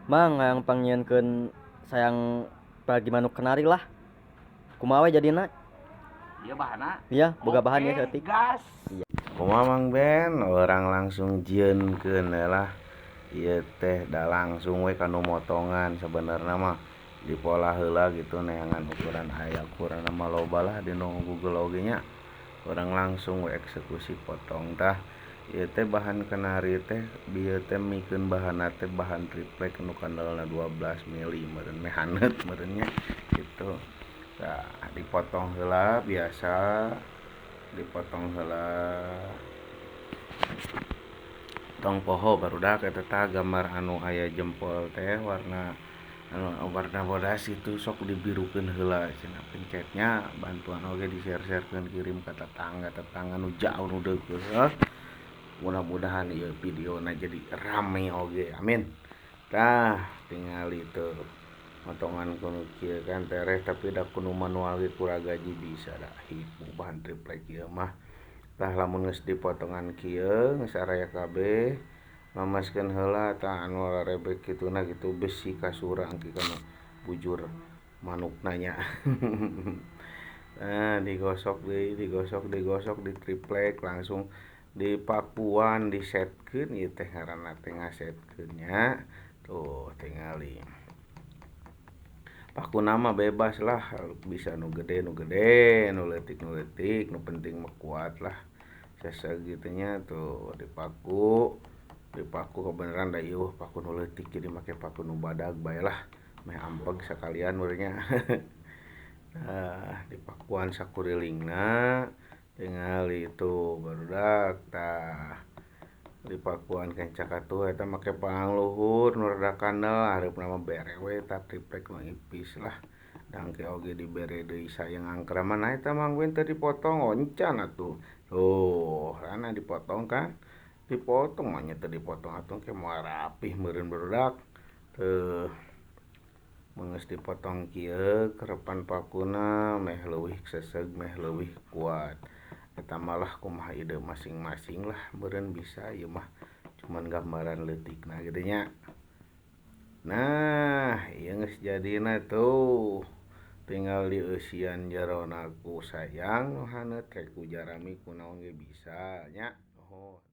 Mang hayang pangnyieunkeun sayang bagi manuk kenari lah. Kumaha we jadina? Iya bahanna. Iya, boga bahan ya Oke, saeutik. Gas. Iya. Kumaha Mang Ben, orang langsung jieunkeun lah. Ieu teh da langsung we kanu motongan sebenarna mah dipola heula gitu neangan ukuran aya ukuran mah loba lah dina Google oge nya. Urang langsung we eksekusi potong tah. Ieu teh bahan kenari teh bieu teh mikeun bahanna teh bahan triplek nu kandelna 12 mili meureun meh haneut meureun nya kitu. Tah dipotong heula biasa dipotong heula. Tong poho barudak eta tah gambar anu aya jempol teh warna anu warna bodas itu sok dibirukeun heula cenah pencetnya bantuan oge di-share-sharekeun kirim ka tetangga-tetangga nu jauh nu deukeut. Mudah-mudahan ieu videona jadi rame oge, amin. Tah tingali teu motongan kuno kieu kan tereh tapi da kuno manual ge kurang gaji bisa da hipu bahan triplek ieu mah. Tah lamun geus dipotongan kieu geus araya kabeh mamaskeun heula tah anu rarebek kituna kitu besi kasura engke kana bujur manukna nya. Nah digosok deui digosok digosok di triplek langsung dipakuan disetkeun ieu teh ngaranna teh ngasetkeun nya. Tuh tingali. Pakuna mah bebas lah, bisa nu gede nu gede, nu leutik nu leutik, nu penting mah kuat lah. Seseg kitu nya tuh dipaku, dipaku kebeneran da ieu paku nu leutik jadi make paku nu badag bae lah, meh ampeg sakalian meureun nya. Nah, dipakuan sakurilingna tingali tuh barudak tah dipakuan kenca katuh eta make pangluhur nu rada kandel hareupna mah bere we tah triplek nu ipis lah. Dangke oge dibere deui sayang angker mah nah eta Mang Ben teu dipotong oncan atuh. Tuh, karena dipotong kan. Dipotong mah nya teu dipotong atuh ke moal rapih meureun barudak. Teuh mun geus dipotong kieu kerepan pakuna meh leuwih seseg meh leuwih kuat. Eta malah kumaha ide masing-masing lah meureun bisa ieu mah cuman gambaran leutikna kitu nya. Nah, ieu geus jadina tuh. Tinggal dieusian jerona ku sayang nu haneut rek ku jarami ku naon ge bisa nya. Nuhun.